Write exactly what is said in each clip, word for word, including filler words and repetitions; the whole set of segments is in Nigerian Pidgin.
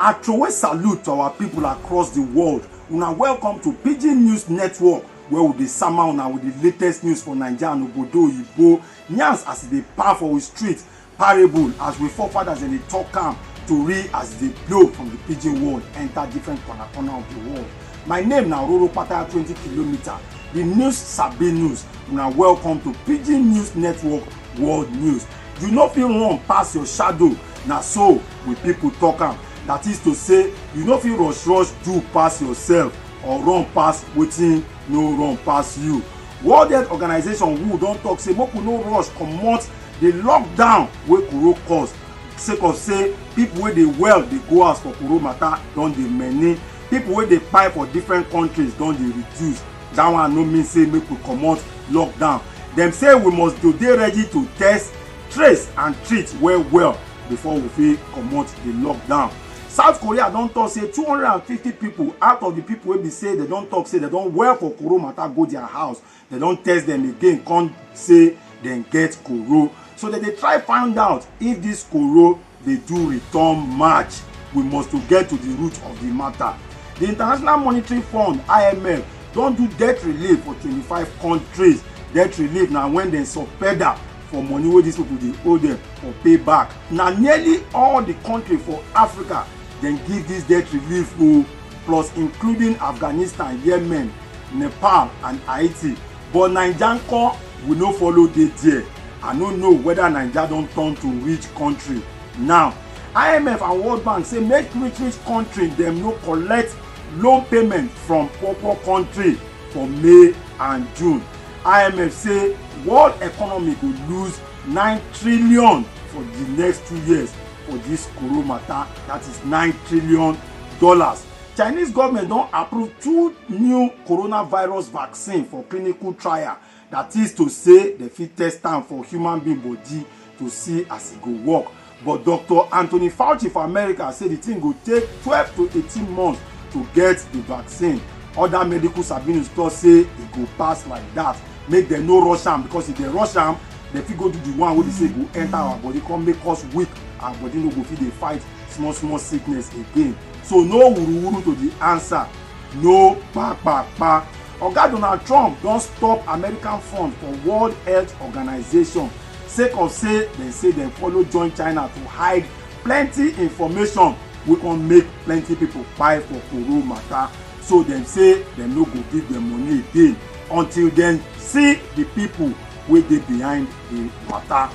I throw a salute to our people across the world. Una welcome to Pidgin News Network, where we dey sama una with the latest news for Naija and obodo oyibo. Yarns as e dey par for we street, parable as we forefathers dem dey talk am, tori as e dey blow from the pidgin world enter different corner corner of the world. My name na Roro Pataya twenty kilometer, the news sabi news. Una welcome to Pidgin News Network World News. You no fit run pass your shadow, na so we people talk am. That is to say, you no fit rush rush do pass yourself or run pass wetin no run pass you. World Health Organization, W H O, don talk say make we no rush comot the lockdown wey koro cause, sake of say people wey dey well dey go house for koro matter don dey many, people wey dey kpai for different countries don dey reduce. That one no mean say make we comot lockdown. Dem say we must to dey ready to test, trace and treat well well before we fit comot the lockdown. South Korea don talk say two hundred and fifty people out of the people wey be say dem don talk say dem don well for koro matter go their house, dem don test dem again come say dem get koro. So dem dey try find out if this koro dey do return match. We must to get to the root of the matter. The International Monetary Fund, I M F, don do debt relief for twenty-five countries. Debt relief na when dem subpedal for money wey these people dey owe dem for payback. Na nearly all the country for Africa dem give this debt relief o, plus including Afghanistan, Yemen, Nepal and Haiti. But Naija nko, we no follow dey there. I no know whether Naija don turn to rich country now. I M F and World Bank say make rich rich country dem no collect loan payment from poor poor country for May and June. I M F say world economy go lose nine trillion for the next two years for this koro matter, that is nine trillion dollars. Chinese government don approve two new coronavirus vaccine for clinical trial, that is to say dem fit test am for human being body to see as e go work. But Doctor Anthony Fauci for America say the thing go take twelve to eighteen months to get the vaccine. Other medical sabinus talk say e go pass like that, make dem no rush am, because if dem rush am, dem fit go do the one wey be say go enter our body come make us weak, our body no go fit dey fight small small sickness again. So no wuruwuru to the answer, no pa pa pa. Oga Donald Trump don stop American fund for World Health Organization sake of say dem say dem follow join China to hide plenty information wey come make plenty people kpai for koro matter. So dem say dem no go give dem money again until dem see the people wey dey behind the matter.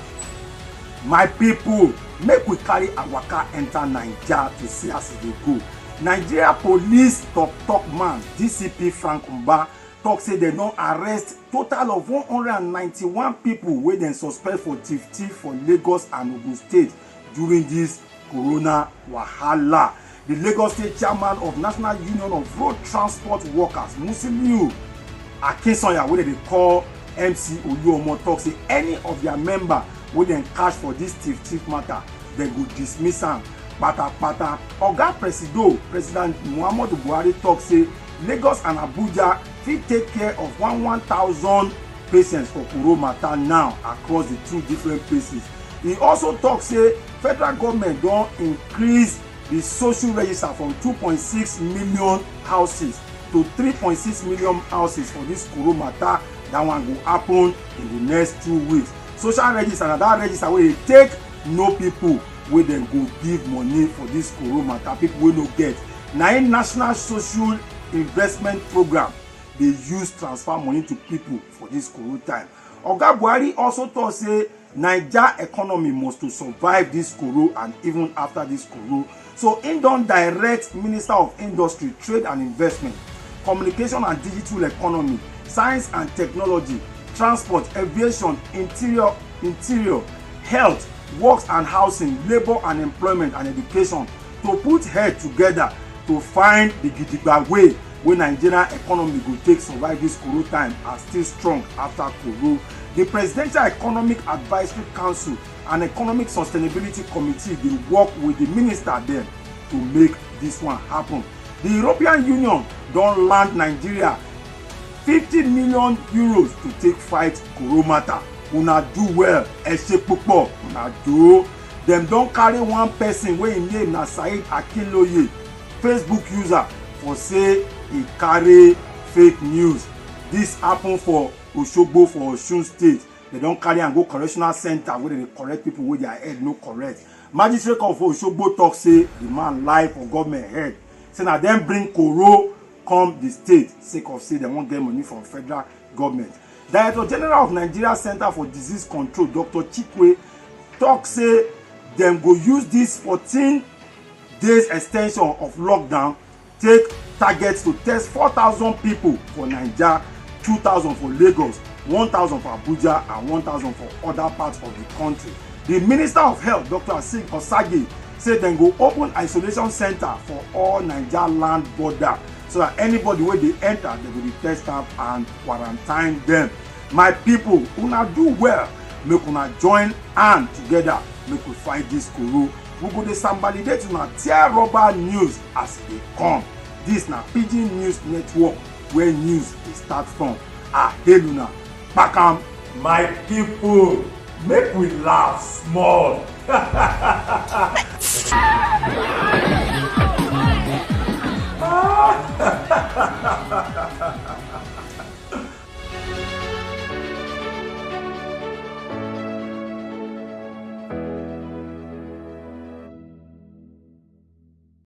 My people, make we carry our waka enter Naija to see as e dey go. Nigeria police talk talk man, D C P Frank Mba, talk say dem don arrest total of one hundred and ninety-one people wey dem suspect for thief thief for Lagos and Ogun State during this corona wahala. The Lagos State chairman of National Union of Road Transport Workers, Musiliu Akinsanya, wey dem dey call M C Oluomo, talk say any of their member wey dem catch for this thief thief matter, dem go dismiss am patapata. Oga Presido, President Muhammadu Buhari, talk say Lagos and Abuja fit take care of one one thousand patients for koro matter now across the two different places. He also talk say federal government don increase the social register from two point six million houses to three point six million houses for this koro matter. That one go happen in the next two weeks. Social register na that register wey dey take know people wey dem go give money for this koro matter, people wey no get. Na im National Social Investment Program dey use transfer money to people for this koro time. Oga Buhari also talk say Naija economy must to survive this koro and even after this koro. So im don direct Minister of Industry, Trade and Investment, Communication and Digital Economy, Science and Technology, Transport, Aviation, Interior, Interior, Health, Works and Housing, Labour and Employment and Education to put head together to find the gidigba way wey Nigeria economy go take survive this koro time and still strong after koro. The Presidential Economic Advisory Council and Economic Sustainability Committee dey work with the minister dem to make this one happen. The European Union don land Nigeria fifty million euros to take fight koro matter. Una do well, ẹ ṣé púpọ̀, una do. Dem don carry one person wey im name na Saheed Akinloye, Facebook user, for say e carry fake news. Dis happen for Osogbo for Osun State. Dem don carry am go correctional center where dem dey correct people wey their head no correct. Magistrate of Osogbo talk say the man lie for government head, say na dem bring koro come the state sake of say dem wan get money from federal government. Director General of Nigeria Center for Disease Control, Doctor Chikwe, talk say dem go use this fourteen days extension of lockdown take target to test four thousand people for Naija, two thousand for Lagos, one thousand for Abuja, and one thousand for other parts of the country. The Minister of Health, Doctor Asik Osage, say dem go open isolation center for all Naija land border, so that anybody wey dey enter, dem go dey test am and quarantine dem. My people, una do well, make una join hand together, make we fight this koro. We go dey sambalidate una tear rubber news as e dey come. This na Pidgin News Network, where news dey start from. I hail una. Kpakam. My people, make we laugh small.